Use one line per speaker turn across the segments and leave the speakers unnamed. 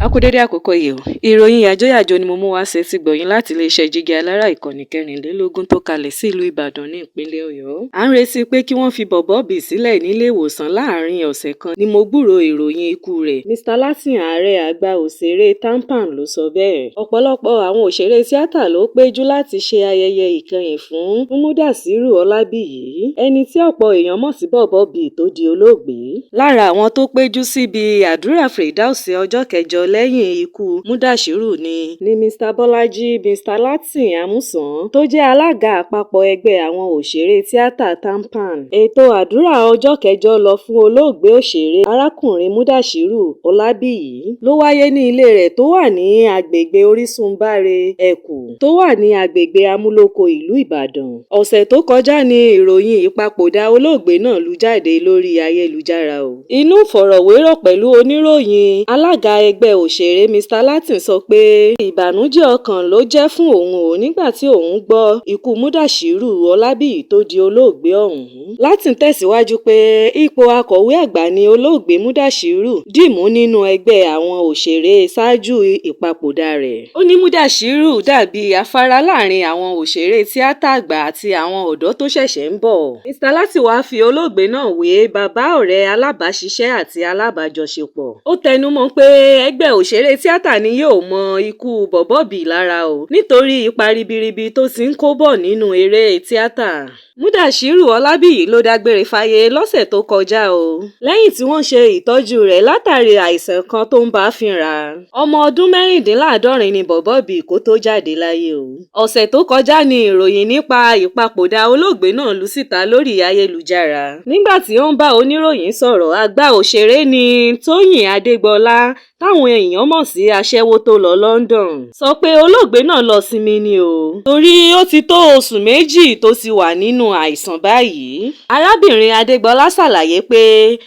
A kú dédé àkókò yìí o. Ìròyìn yàjóyàjó ni mo mú wá sétí gbọ̀nyìn láti iléeṣẹ́ Jígí Alára, ìkànnì 24 tó kalẹ̀ sí ìlú Ìbàdàn ní ìpínlẹ̀ Ọ̀yọ́. À ń retí pé kí wọ́n fi Bọ̀bọ́ B sílẹ̀ nílé ìwòsàn láàrin ọ̀sẹ̀ kan ni mo gbúròó ìròyìn ikú rẹ̀. Mr Latin, ààrẹ àgbà òṣèré TAMPAN, ló sọ bẹ́ẹ̀. Ọ̀pọ̀lọpọ̀ àwọn òṣèré tíátà ló péjú láti ṣe ayẹyẹ ìkẹyìn fún Mudashiru Ọlábíyí, ẹni tí ọ̀pọ̀ èèyàn mọ̀ sí Bọ̀bọ́ B tó di olóògbé. Lára àwọn tó péjú síbi àdúrà Firdaus ọjọ́ kẹjọ lẹ́yìn ikú Mudashiru ni Mr Bolaji Mr Latin Amusan tó jẹ́ alága àpapọ̀ ẹgbẹ́ àwọn òṣèré tíátà TAMPAN. Ètò àdúrà ọjọ́ kẹjọ lọ fún olóògbé òṣèré arákùnrin Mudashiru Ọlábíyí ló wáyé ní ilé rẹ̀ tó wà ní agbègbè Orísunbáre, Ẹ̀kú, tó wà ní agbègbè Amúlòkó, ìlú Ìbàdàn. Ọ̀sẹ̀ tó kọjá ní ìròyìn ìpapòdà olóògbé náà lù jáde lórí ayélujára o. Inú ìfọ̀rọ̀wérọ̀ pẹ̀lú oníròyìn, alága ẹgbẹ́ òṣèré Mr Latin sọ pé ìbànújẹ́ ọkàn ló jẹ́ fún òun o nígbà tí òun gbọ́ ikú Mudashiru Ọlábíyí tó di olóògbé ọ̀hún. Latin tẹ̀síwájú pé ipò akọ̀wé àgbà ni olóògbé Mudashiru dìmú nínú ẹgbẹ́ àwọn òṣèré ṣáájú ìpapòdà rẹ̀. Ó ní Mudashiru dàbí afárá láàrin àwọn òṣèré tíátà àgbà àti àwọn ọ̀dọ́ tó ṣẹ̀ṣẹ̀ ń bọ̀. Mr Latin wàá fi olóògbé náà wé bàbá, ọ̀rẹ́, alábàáṣiṣẹ́ àti alábàájọṣepọ̀. Ó tẹnumọ́ pé ẹgbẹ́ òṣèré tíátà ni yóò mọ ikú Bọ̀bọ́ B lára o nítorí ipa ribiribi tó ti ń kó bọ̀ nínú eré tíátà. Mudashiru Ọlábíyí ló dágbére fáyé lọ́sẹ̀ tó kọjá o lẹ́yìn tí wọ́n ṣe ìtọ́jú rẹ̀ látàrí àìsàn kan tó ń bá a fínra. Ọmọ ọdún 46 ni Bọ̀bọ́ B kó tóó jáde láyé o. Ọ̀sẹ̀ tó kọjá ní ìròyìn nípa ìpapòdà olóògbé náà lù síta lórí ayélujára. Nígbà tí ó ń bá oníròyìn sọ̀rọ̀, àgbà òṣèré nni Tóyìn Adégbọlá táwọn èèyàn mọ̀ sí Aṣẹ́wó tó lọ London, sọ pé olóògbé náà lọ sinmi ni o, torí ó ti tó oṣù 2 tó ti wà nínú àìsàn báyìí. Arábìnrin Adégbọlá ṣàlàyé pé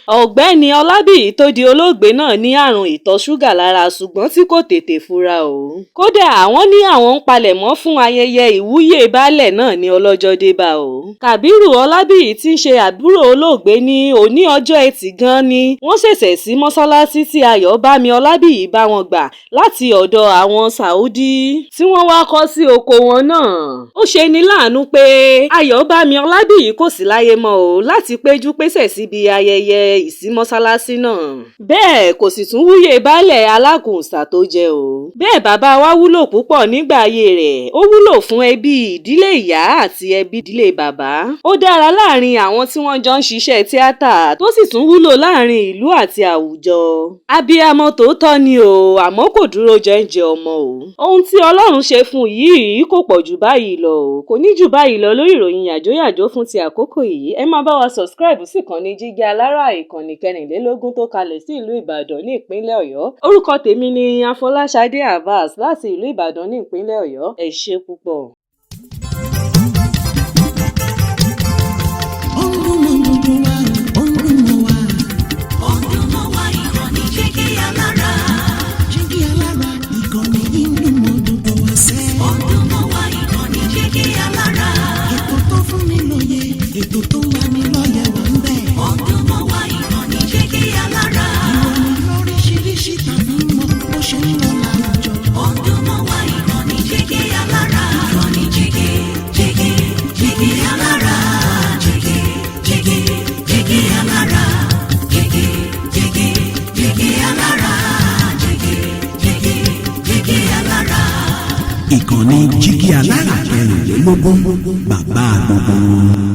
Ọ̀gbẹ́ni Ọlábíyí tó di olóògbé náà ní àrùn ìtọ̀ ṣúgà lára ṣùgbọ́n tí kò tètè fura o. Kódà wọ́n ní àwọn ń palẹ̀mọ́ fún ayẹyẹ ìwúyè baálé náà ní ọlọ́jọ́ dé bá o. Kábírù Ọlábíyí tí í ṣe àbúrò olóògbé ní òní ọjọ́ Etí gan-an ni wọ́n ṣẹ̀ṣẹ̀ sí mọ́sálásí tí Ayọ̀bámi Ọlábíyí bá wọn gbà láti ọ̀dọ̀ àwọn Saudi tí wọ́n wáá kọ́ sí oko wọn náà. Ó ṣe ní láàánú pé Ayọ̀bámi Ọlábíyí kò sí láyé mọ́ o láti péjú pésẹ̀ síbi ayẹyẹ ìsí mọ́sálásí náà. Bẹ́ẹ̀ kò sì tún wúyè baálé Alákùnsà tó jẹ́ o. Bẹ́ẹ̀ bàbá wa wúlò púpọ̀ nígbà ayé rẹ̀, ó wúlò fún ẹbí ìdílé ìyá àti ẹbí ìdílé bàbá. Ó dára láàrin àwọn tí wọ́n jọ ń ṣiṣẹ́ tíátà tó sì tún wúlò láàrin ìlú àti àwùjọ. Abiyamọ tòótọ́ ni o, àmọ́ kò dúró jẹ́ńjẹ ọmọ o. Ohun tí Ọlọ́run ṣe fún un yìí kò pọ̀ jù báyìí lọ o. Kò ní jù báyìí lọ lórí ìròyìn yàjóyàjó fún ti àkókò yìí. Ẹ máa bá wa subscribe sí ìkànnì Jígí Alára, ìkànnì 24 tó kalẹ̀ sí ìlú Ìbàdàn ní ìpínlẹ̀ Ọ̀yọ́. Orúkọ tèmi ni Afọláṣadé Abbas láti ìlú Ìbàdàn ní ìpínlẹ̀ Ọ̀yọ́. Ẹ ṣé púpọ̀.
Ó ń dún mọ́ gbogbo wa, ó ń dún mọ́ wa.
Ó ń dún mọ́ wa, ìkànnì Jígí Alára.
Jígí Alára, ìkànnì yìí ń dún mọ́ gbogbo wa sẹ́.
Ó ń dún mọ́ wa, ìkànnì Jígí Alára.
Ètò tó fún ni lóye, ètò tó ń lani lọ́yẹ̀ wà ń bẹ̀.
Ó ń dún mọ́ wa, ìkànnì Jígí Alára.
Ìròyìn lóríṣiríṣi tàbí mọ bó ṣe ń lọ láwùjọ.
Ó ń dún mọ́ wa, ìkànnì Jígí Alára. Ìkànnì Jígí, Jígí, Jígí Alára. Jígí, Jígí, Jígí Alára. Jígí, Jígí, Jígí Alára. Jígí, Jígí, Jígí Alára.
Ìkànnì Jígí Alára 24, bàbá gbogbo wọn.